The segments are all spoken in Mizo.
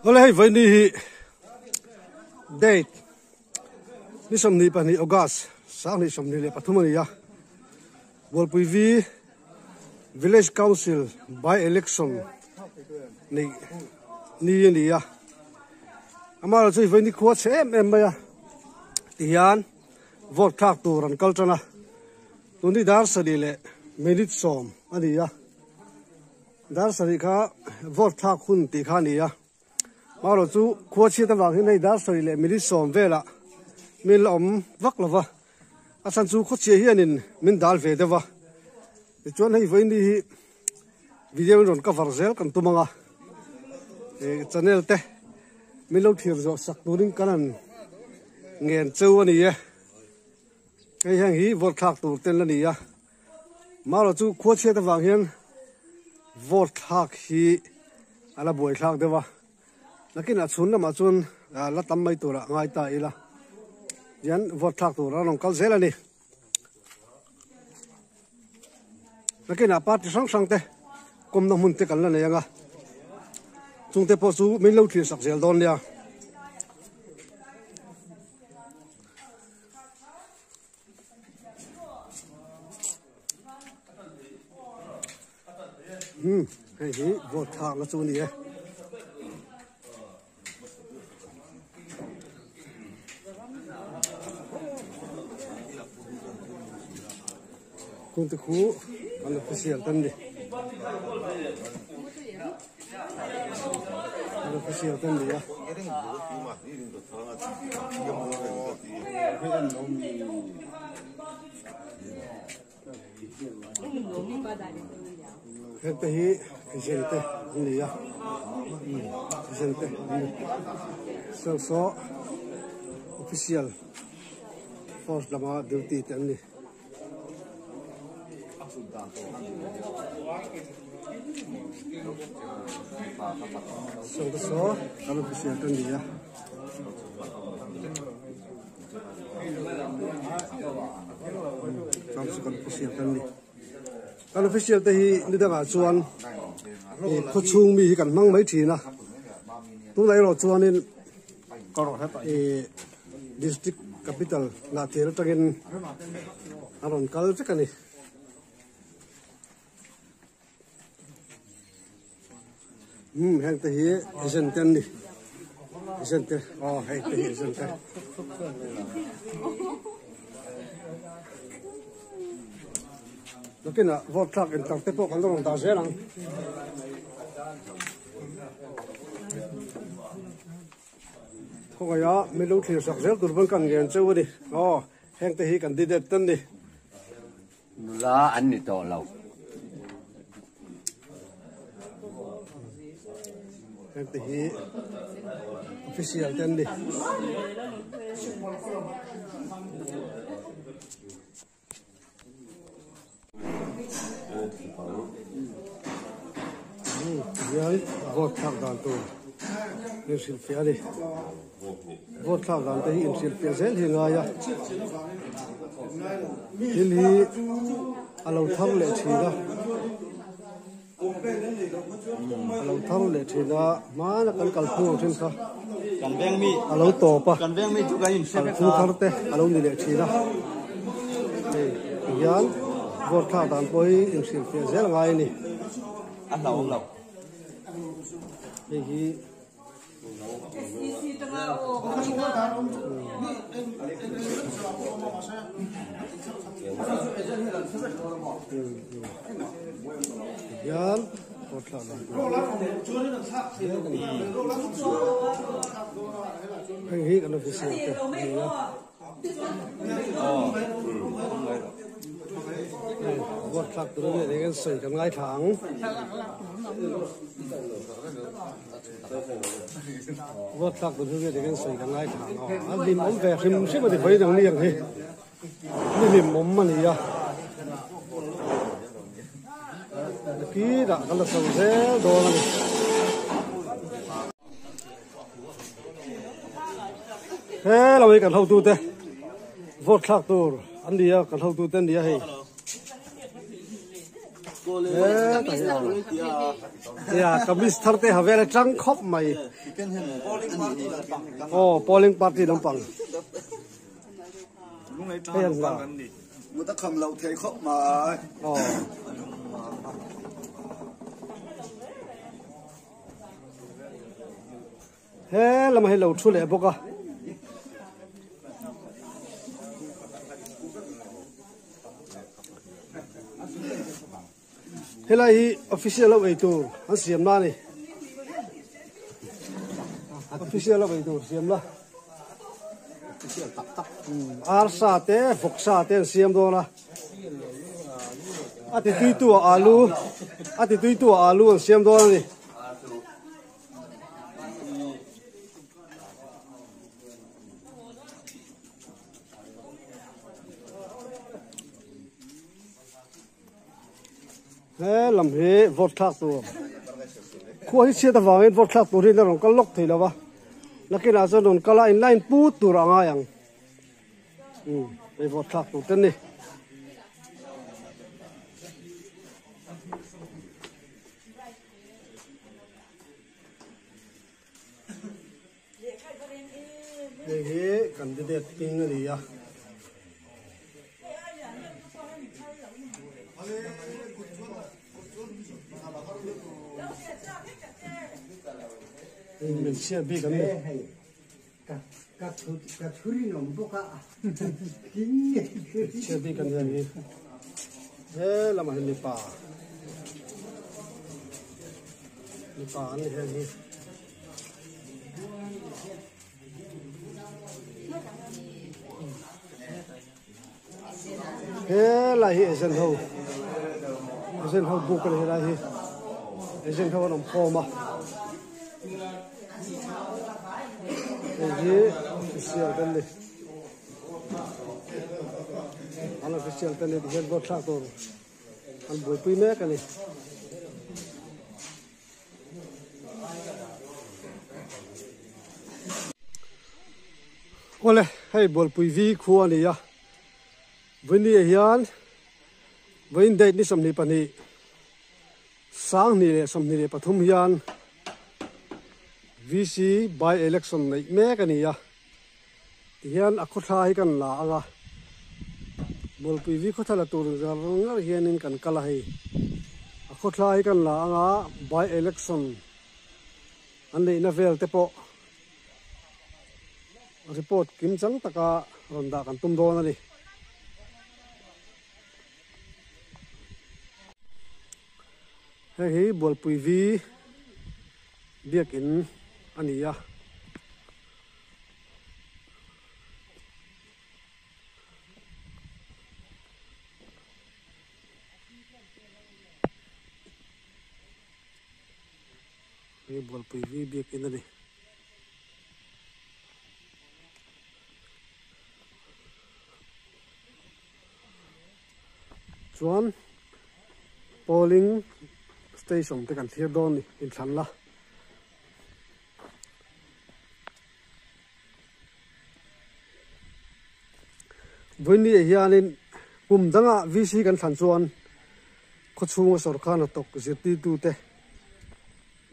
Awle hei vawiini hi date ni 22 August 2023 a ni a, Bualpui V Village Council by election neih ni a ni a, amaherawhchu hi vawiini khua chhe em em mai a tihian vote thlak tur an kal tan a, tun hi dar sarih leh minute sawm a ni a. Dar sarih kha vote thlak hun tih kha a ni a, marawh chu khua chhiat avang hian hei dar sarih leh minute sawm velah min la awm vak lo va, a chhan chu khawchhia hianin min dal ve deuh va, tichuan hei vawiin ni hi video in rawn cover zel kan tum ang a, eh channel te min lo thlir zawh sak turin kan han ngen cheu a ni e, hei heng hi vote thlak tur ten la ni a. Marawh chu khua chhiat avang hian vote thlak hi a la buai thlak deuh a, nakinah chhun lamah chuan la tam mai turah ngai ta ila hian vote thlak tur a rawn kal zel a ni. Nakinah party hrang hrang te kawmna hmun te kan la nei ang a, chungte pawh chu min lo thlir sak zel dawn nia. Hmm, hei hi vote thlak na chu a ni e. Kungte khu an official tan ni. An official tan ni a. Hengte hi agent te an ni a agent te an ni saw saw official force lama duty te an ni. Saw te saw kan official te an ni a. Kan chu kan official te an ni. Kan official te hi ni dangah chuan ih khaw chhung mi hi kan hmang mai thin a. Tunah erawh chuanin ih district capital Lahtial atangin a rawn kal vek a ni. Umm heng te hi agent te an ni agent te aw hei te hi agent te nakinah vote thlak intar te pawh kan la rawn dah zel ang. Khawngaih a min lo thlir sak zel tur pawn kan ngen cheu a ni aw heng te hi kan didep te an ni. Nula an ni tawh lo. Heng te hi official te an ni. Hian vote thlak dan tur inhrilhfiah a ni. Vote thlak dan te hi inhrilhfiah zel hi a ngai a. Thil hi a lo thar leh thin a. A lo thar leh thin a, hmana kan kal phung ang thin kha a lo tawp a, kal phung thar te a lo ni leh thin a. Hei tihian vote thlak dan pawh hi inhrilhfiah zel a ngai a ni. Hei hi. Hian hei hi kan official te a ni a. Vote thlak tur a nih eng sawi kan ngaithla ang. Vote thlak tur hi eng sawi kan ngaithla ang aw. A hlim awm ve hrim hrim a ni vawi dang ni ang hi. Ni hlim awm a ni a. Nakirah kan la chho zel dawn a ni. He lo hi kan hotu te vote thlak tur an ni a kan hotu te an ni a hei. Nia kamis thar te ha vel a tang khawp mai. Aw polling party lampang. Hei an la. Aw. He lamah hi lo thu leh bawk a. Helai hi official lo ei tur an siam na a ni. Official lo ei tur siam la. Arsa te vawksa te an siam dawn a. A ti tui tu ah alu a ti tui tu ah alu an siam dawn a ni. He lam hi vote thlak tur khua hi chhiat avangin vote thlak tur hi an rawn kal lawk thei lo va nakinah chuan rawn kal a in line put tur a ngai ang umm hei vote thlak tur te ani. Hei hi candidate hming a ni a. Hei hmeichhia bik an ni. Hmeichhia bik an ni a ni. He lamah hian mipa mipa an ni heng hi. Helai hi agent ho agent ho book a ni helai hi agent ho an awm khawm a hei hi official te an ni an official te an ni tihian vote thlak tur an buaipui mek a ni. Awle hei Bualpui vi khua a ni a Vawini ah hian vawiin date ni 22 2023 hian VC by election neih mek a ni a tihian a khawthla hi kan la ang a Bualpui vi khawthla la tur zar ngar hianin kan kal a hei a khawthla hi kan la ang a by election an neihna vel te pawh report kim chang taka rawn dah kan tum dawn a ni. Hei hi Bualpui vi biakin a ni a. Hei Bualpui vi biakin a ni. Chuan polling station te kan thlir dawn a ni inthlan la. Vawiin ah hianin kum dangah VC kan thlan chuan khawchhunga sawrkar hnathawk zirtirtute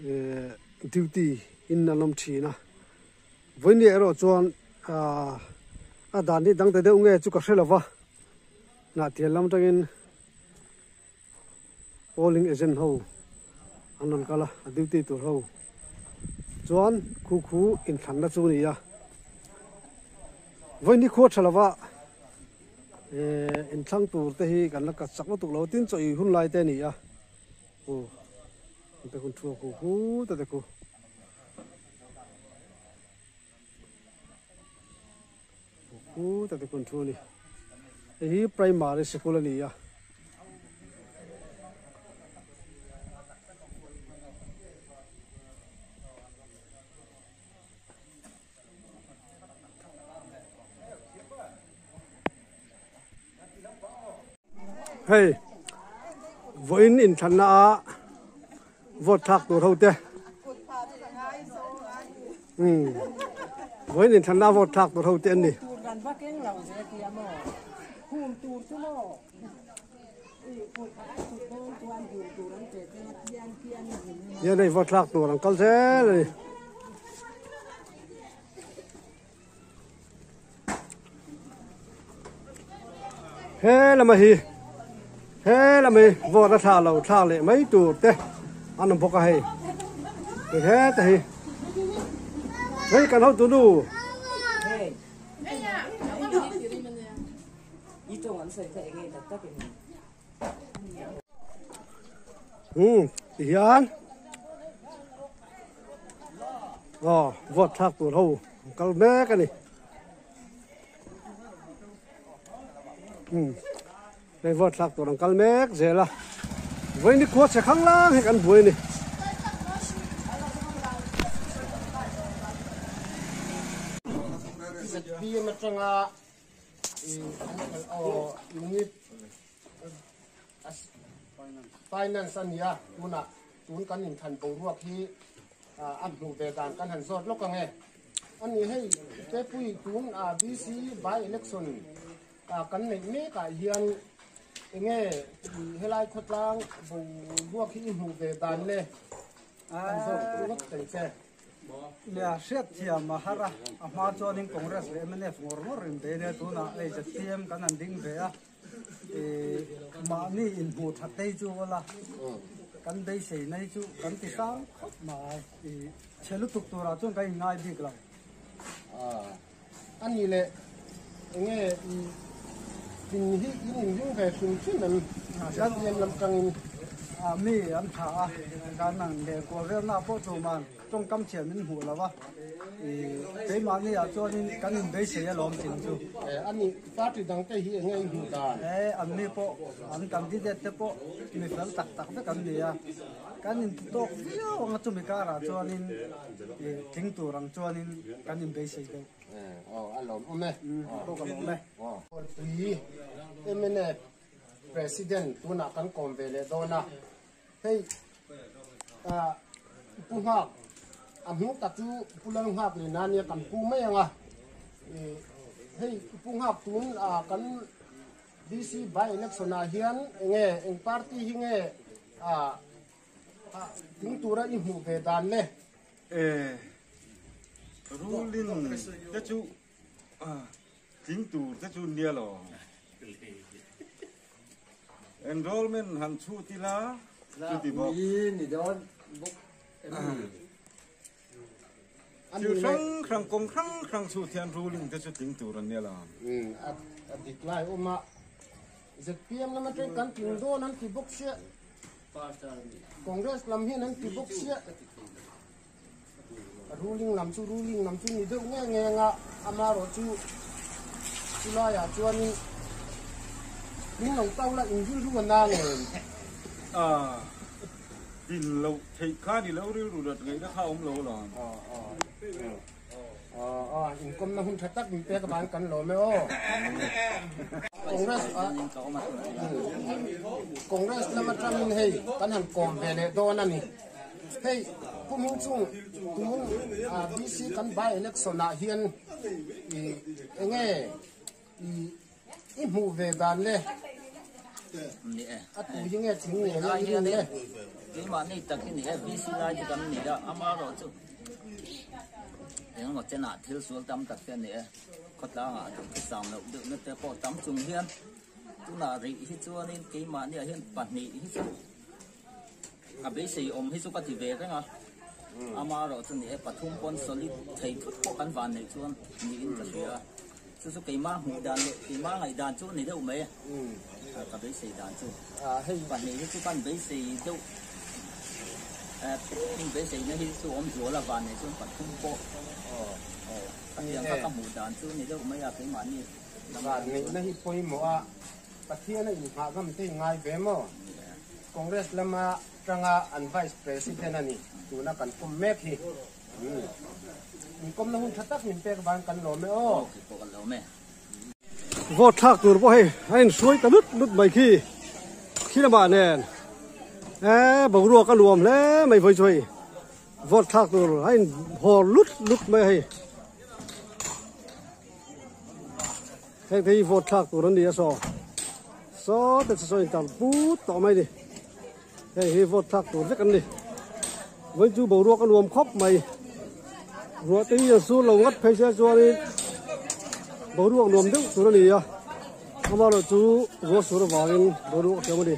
ehh duty in an awm thin a vawiin erawh chuan ahh a dan hi dang ta deuh nge chu ka hre lova hnahtial lam atangin polling agent ho an rawn kal a a duty tur ho chuan khu khu inthlanna chu a ni a vawiin hi khua tha lova ehh inthlang tur te hi kan la kat chak lutuk lo tin chaw ei hun lai te a ni a aw te hun thu a khu khu ta te khu. Khu ta te kun thu a ni. Hei hi primary sikul a ni a. Hei vawiin inthlanna a vote thlak tur ho te umm vawiin inthlanna a vote thlak tur ho te an ni. Hian hei vote thlak tur an kal zel a ni. He lama hi he lama hi vote a thlah lo thlak leh mai tur te an awm bawk a hei heta hi hei kan hotu nu. Umm tihian aw vote thlak tur ho an kal mek a ni umm hei vote thlak tur an kal mek zel a vawiin hi khua chhe khang lang hi kan buai a ni. ZPM atanga Unit Finance a nia, tunah tun kan inthan boruak hi a hmuh ve dan kan han zawt lawk ang e. A ni hei Tepui tun BC by election kan neih mekah hian enge helai khawtlang boruak hi i hmuh ve dan le kan zawt ngawt thei che. Nia, hriatthiam a har a, a hma chuanin Congress leh mnf ngawr ngawr in bei ania, tunah hei ZPM kan han ding ve a, ih mahni inhmuh that te hi chu awla kan beisei na hi chu kan ti sang khawp mai, ih chhe lutuk turah chuan kan inngai bik lo. A ni leh enge i thin hi in inring ve hrim hrim em? ZPM lam tangin. Mi an tha a, kan ang leh kual velna pawh tuman tawngkam chhiah min hmuh lo a, i keimahni ah chuanin kan inbeisei alawm thin chu. A ni, party dangte hi enge i hmuh dan? E, an ni pawh, an candidate te pawh mi fel tak tak vek an ni a, kan inti tawk viau ang a chumi karah chuanin tling tur ang chuanin kan inbeisei deuh. Aw a lawm awm e. Pawh ka lawm e. Kawlpui mnf President tunah kan kawm ve leh dawn a, hei Pu Nghak a hming tak chu Pu Lal Nghak lina nia kan pu mai ang a, hei Pu Nghak tun kan DC by election ah hian enge eng party hi nge tling tura i hmuh ve dan le? E, ruling te chu tling tur te chu nia lo. Enrollment han chhut ila chuti bawk. Thil hrang hrang kawng hrang hrang chhut hian ruling te chu tling tur an nia lo. A dik lai awm a, ZPM lam atang kan tling dawn an ti bawk sia. Congress lam hian an ti bawk sia ruling lam chu ruling lam chu ni deuh nge nge anga amarawh chu chulaiah chuanin min lo tau la in rilru a na ngei a din loh theih kha ni lo rilru rat ngaihna kha awm lo alawm. Aw inkawmna hun tha tak min pek avang kan lawm e aw. Congress Congress lam atangin hei kan han kawm ve leh dawn a ni. Hei Pu Hmingchung tun DC kan by election ah hian enge i hmuh ve dan le a tu hi nge thing nge le i rin le. Keimahni tak hi ni e BC lai chu kan ni a amaherawhchu Engemaw chenah thil sual tam tak te a ni e, khawtlangah thusam loh deuhna te pawh tam chung hian tunah rih hi chuanin keimahniah hian pahnih hi chu a beisei awm hi chu ka ti ve reng a, amaherawhchu ni e pathum pawn solid thei thut pawh kan van neih chuan niin ka hria a, chu chu keimah hmuh dan leh keimah ngaihdan chu a ni deuh mai e, ka beisei dan chu. Pahnih hi chu kan beisei deuh tlem beiseina hi chu awm zual a van nei chuan pathum pawh Pathian kha ka hmuh dan chu ni deuh mai a keimahni lam ah chuan. Vanneihna hi pawimawh a, Pathian a inhah ngam te i ngai ve maw? Congress lama tanga an Vice President a ni tuna kan pawm mek hi. Inkawmna hun tha tak min pek vang kan lawm e aw. Vote thlak tur pawh hei a inhruai ta lut lut mai khi khi lamah nen eee boruak a nuam hle mai vawi chu hei vote thlak tur a in haw lut lut mai a hei heng te hi vote thlak tur an ni a saw saw te chu saw in tar put tawh mai a ni heng hi vote thlak tur vek an ni. Vawi chu boruak a nuam khawp mai. Ruah te hi a sur lo ngat phei se chuanin boruak nuam deuh tur a ni a, amaherawh chu ruah sur avangin boruak a hriam a ni.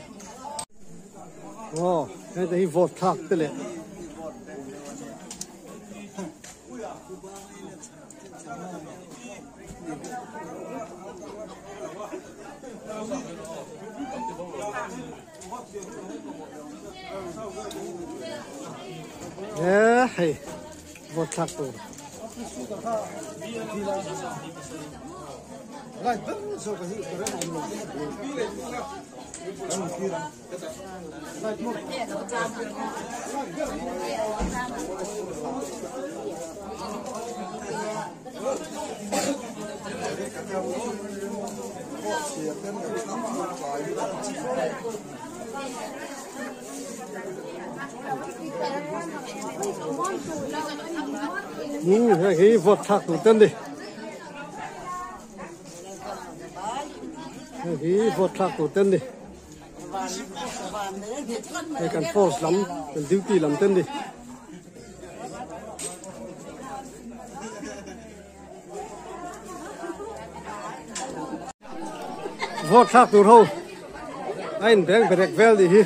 Aw heng te hi vote thlak te leh. He hei vote thlak tur. Hei hi vote thlak tur te an ni. Hei hi vote thlak tur te an ni. Hei kan force lam kan duty lam te an ni. Vote thlak tur ho a in beng berek vel nih hi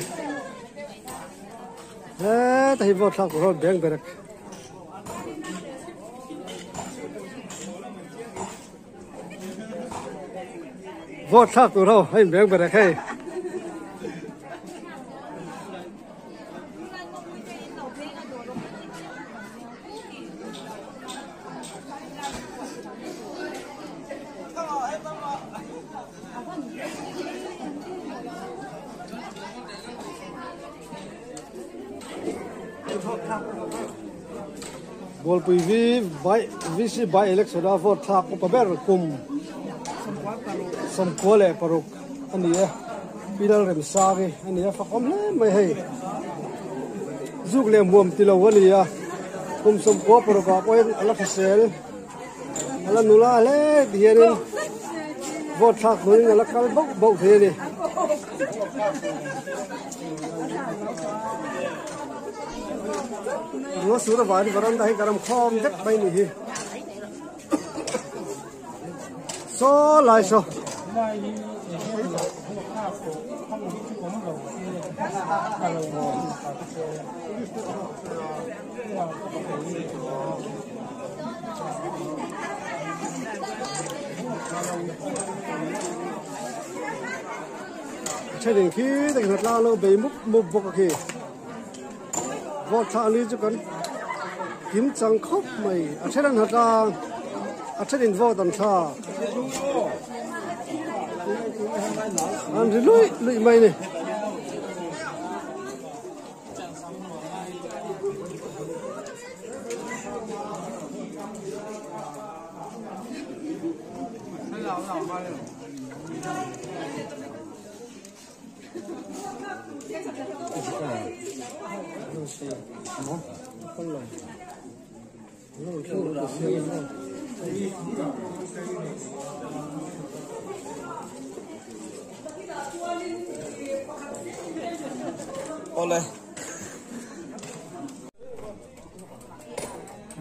heta hi vote thlak tur ho beng berek. Vote thlak tur ho a in beng berek hei. Bualpui V by VC by election a vote thlak upa ber kum sawmkua leh paruk a ni e Pi Lalremsangi a ni a fakawm hle mai hei zuk leh hmuam ti lo a ni a kum sawmkua paruk ah pawhin a la hrisel a la nula hle ti hianin vote thlak hnuaiin a la kal bauh bauh thei a ni. Ruah sur avangin varanda hi ka ram khawm vek mai ni hi. Saw lai saw. Thenin khi te khi tlang lo bei mup mup bawk a khi. Vote thlah ni chu kan kim chang khawp mai a then an ha tlang a then in vote an thla an ri luih luih mai ni.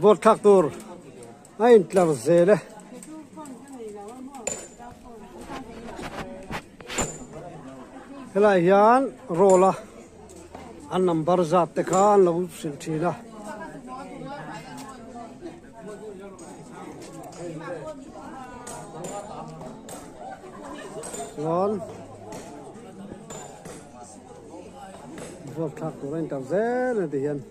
Vote thlak tur a intlar zel e. Helai hian roll a an number zat te kha an lo hrilh thin a. Chuan vote thlak tur a intlar zel a ti hian.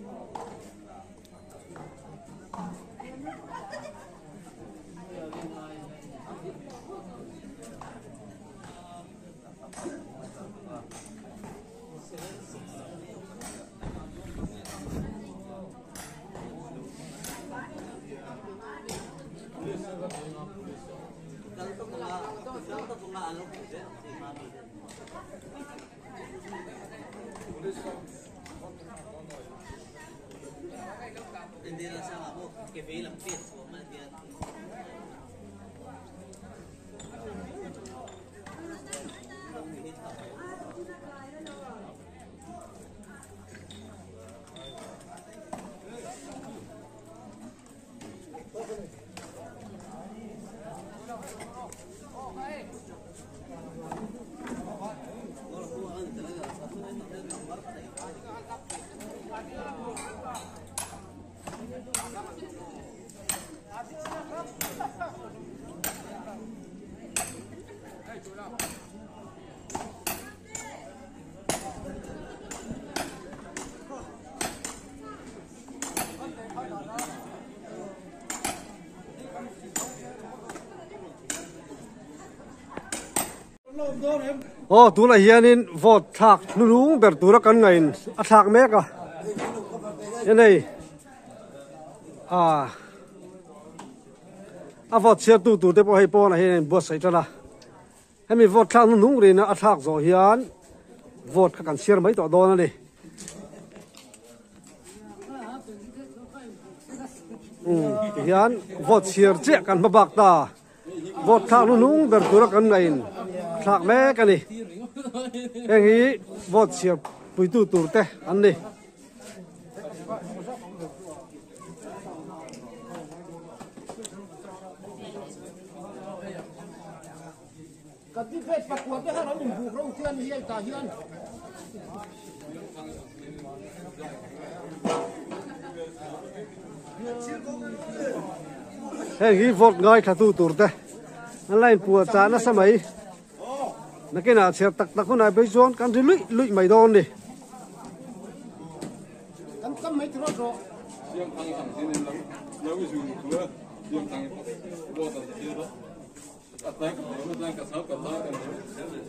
Aw tunah hianin vote thlak hnulung ber tura kan ngain a thlak mek a en hei ah a vote chhiar tu tur te pawh hei pawnah hian a inbuatsaih tan a hemi vote thlak hnuhnung rina a thlak zawh hian vote kha kan chhiar mai tawh dawn a ni. Tihian vote chhiar chiah kan hma bak ta. Vote thlak hnuhnung ber tura kan ngain thlak mek a ni. Heng hi vote chhiar puitu tur te an ni. Candidate pakua te khan an inbuk ro te a ni hei tah hian. Heng hi vote ngai thla tu tur te an la inpuah chah nasa mai. Nakinah chhiar tak tak hunah phei chuan kan ri luih luih mai dawn ni. Kan tam mai ti rawt rawh.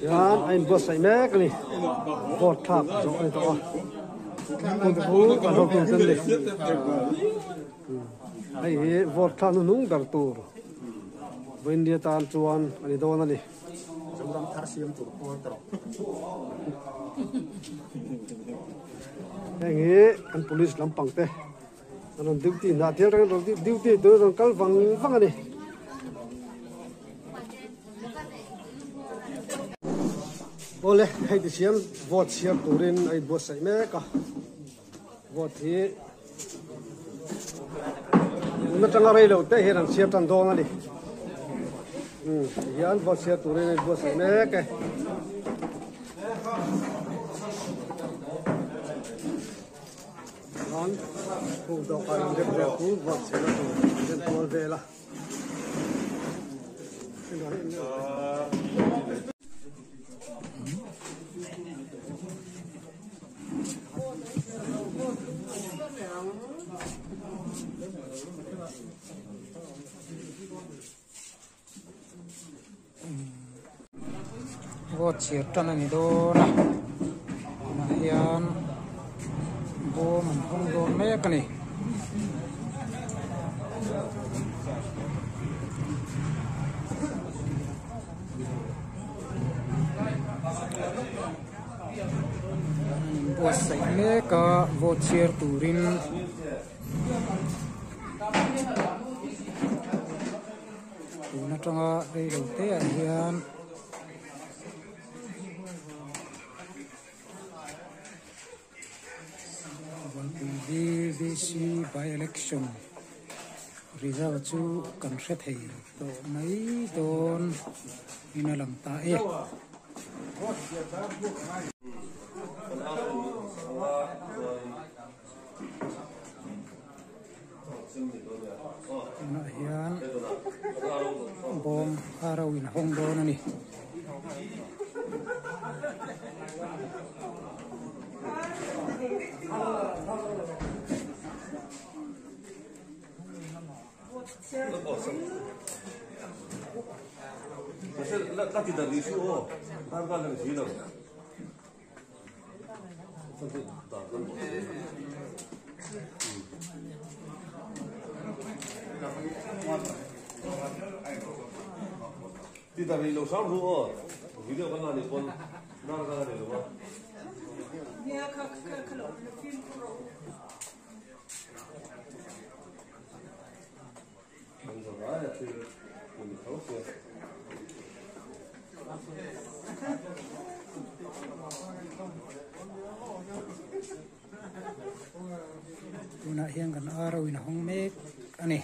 Tihian a inbuatsaih mek a ni vote thlak zawh a ni tawh a hmun te chu kan hotu te an ni hei hi vote thlak hnuhnung ber tur vawiinni atan chuan a ni dawn a ni. Heng hi kan police lampang te. An rawn duty hnah thil reng rawn duty tur rawn kal vang vang a ni. Awle hei ti siam vote chhiar turin a inbuatsaih mek a vote hi tun atanga rei lo te hian an chhiar tan dawn a ni tihian vote chhiar turin a inbuatsaih mek e. Chuan hung dawhkan an rem rem chu vote chhehna tur an rem kual vel a. Vote chhiar tan a ni dawn a tunah hian bawm an hawng dawn mek a ni. An inbuatsaih mek a vote chhiar turin. Tun atanga reilo te ah hian VVC by election result chu kan hre thei tawh mai dawn in a lang ta e. Tunah hian bawm aro in a hawng dawn a ni. Tunah hian kan aro in a hawng mek a ni.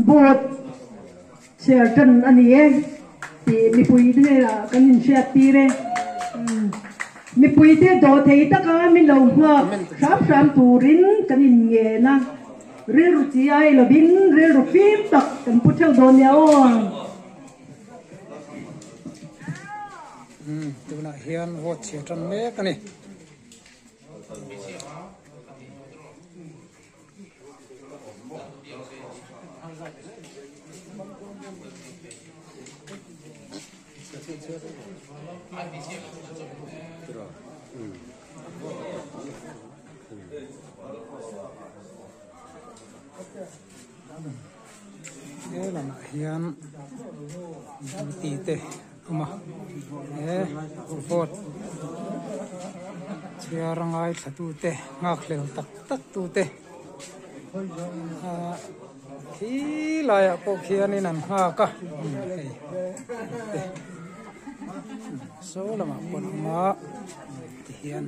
Board chair tan a ni e tih mipui te hnenah kan inhriat tir e. Mipuite dawhthei taka min lo nghak hram hram turin kan inngen a, rilru chi ai lovin rilru fim tak kan pu theuh dawn nia aw. Tunah hian vote chhia tan mek a ni. He lamah hian duty te a awm a he vote chhiar a ngaithla tute nghakhlel tak tak tute ahh khi laiah pawh khianin an nghak a hei te saw lamah pawh an awm a tihian.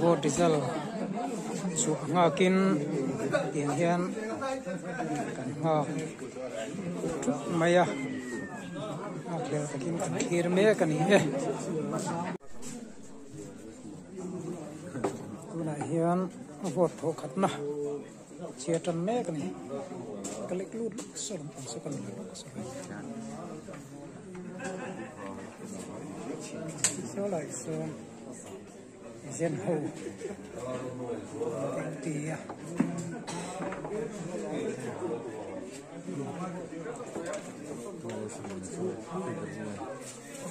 Vote result chhuah nghakin tiang hian kan nghak thup mai a nghakhlel takin kan thlir mek a ni e. Tunah hian vote thawh khatna chhiar tan mek a ni ka lek lut lawk saw lampang saw ka la lawk saw lai. Saw lai sawn zen ho an ti a.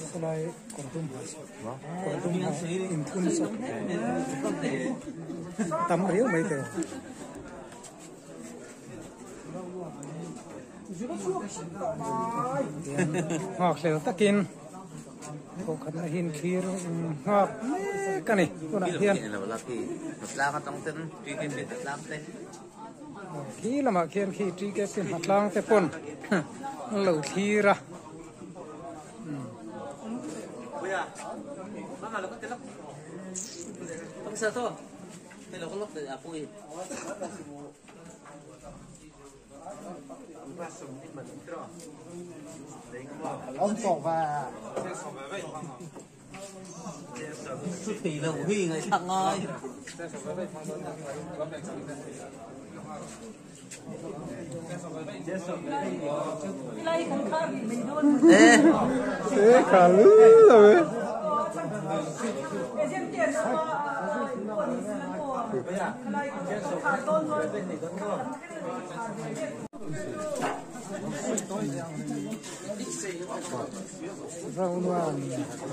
Saw lai kawr dum ha saw kawr dum ha inthun saw tam riau mai teh. Nghakhlel takin thawhkhatna hi in thlir nghak mek a ni tunah hian khi lamah khian khi TKP hnatlang te pawn an lo thlir a.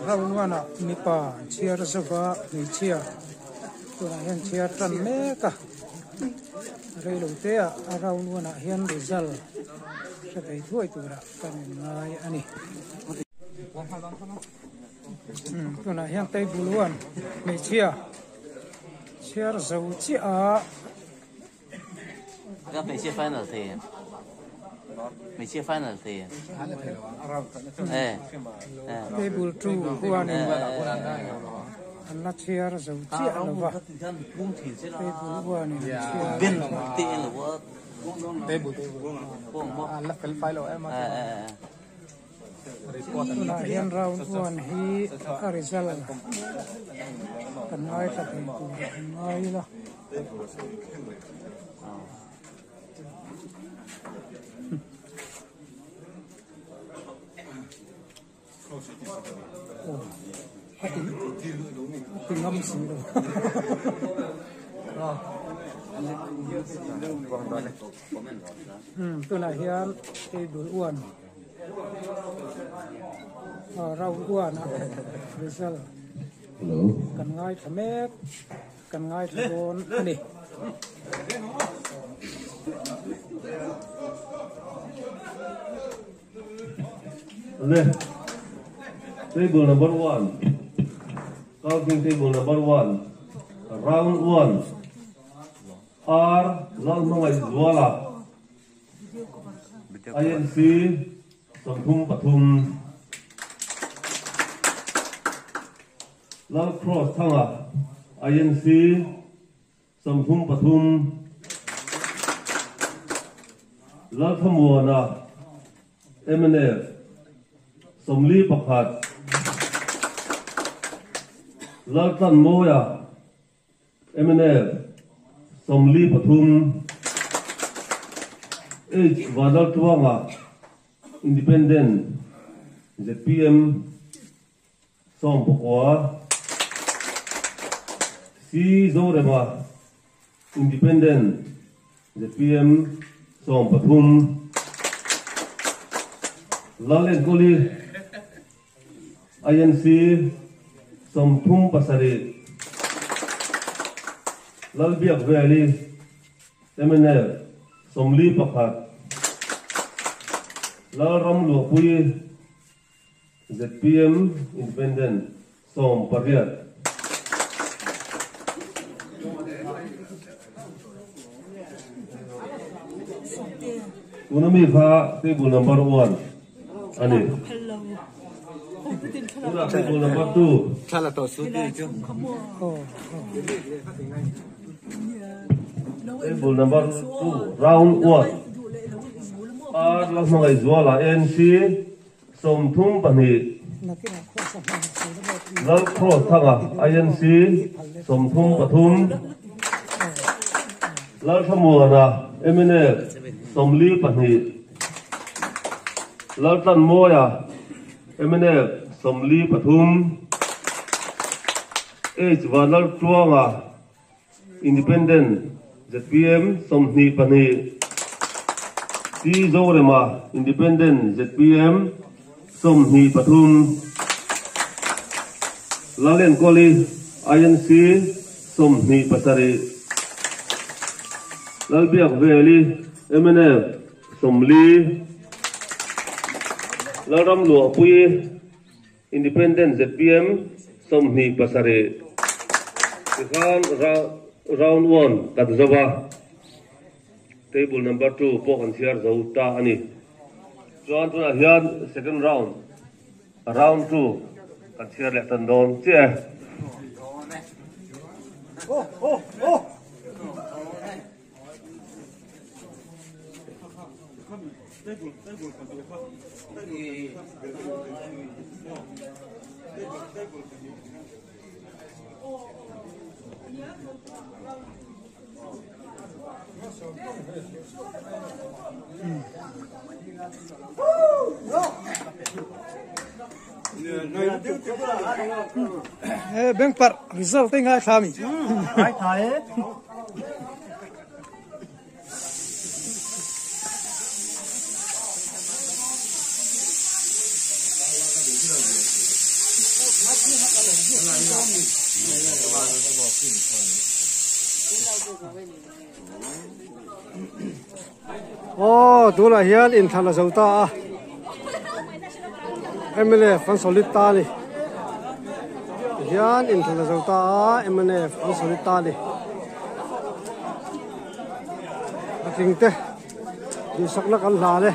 Round one ah mipa chhiar zova hmeichhia tunah hian chhiar tan mek a. Reilo te ah a round one ah hian result hre thei thuai turah kan in ngai a ni. Tunah hian table one hmeichhia chhiar zo chiah a. Ka hmeichhia final thei em? Hmeichhia final thei em? Eh. Table 2 huanin an la chhiar zo chiah lo va. Table 1 in an chhiar. Ben te lo wa. Table an la fel fai lo em a. Tunah hian round 1 hi a result kan ngaithla thei tur an ngai ila. A ti ngam si lo. Tunah hian table 1 round 1 a result kan ngaithla mek. Kan ngaithla dawn a ni. Le table number 1 counting table number 1 round 1 R Lalhmangaihzuala INC 33 Lal Cross Thanga, INC, 33, Lal Thamuana, Mnf, 41, Laltlanmawia, mnf, 43, H Vanlaltluanga, Independent, zpm, 19, C Zorema, Independent, zpm, 13, Lalenkawli, INC, 37, Lalbiakveli, Mnf, 41, Lalramluahpuii, Zpm Independent 18. Tuna mi kha table number one a ni. Tuna table number two. Table number 2 round 1 R Lalhmangaihzuala ANC 32 Lalkhrawthanga INC 33 Lalthlamuana mnf 42 Laltlanmawia mnf 43 H Vanlaltluanga Independent zpm 22, T Zorema Independent zpm 23, Lalenkawli INC 27, Lalbiakveli mnf 40, Lalramluahpuii Independent zpm 27 tikhan round one kan zo a, table number 2 pawh kan chhiar zo ta a ni. Chuan tunah hian second round, round 2 kan chhiar leh tan dawn chiah e. Beng parh result te ngai thla mi. Ngai thla e. Aw tunah hian inthlan a zo ta a mnf an solid ta a ni tihian inthlan a zo ta a mnf an solid ta a ni. A tling te duhsakna kan hlan e.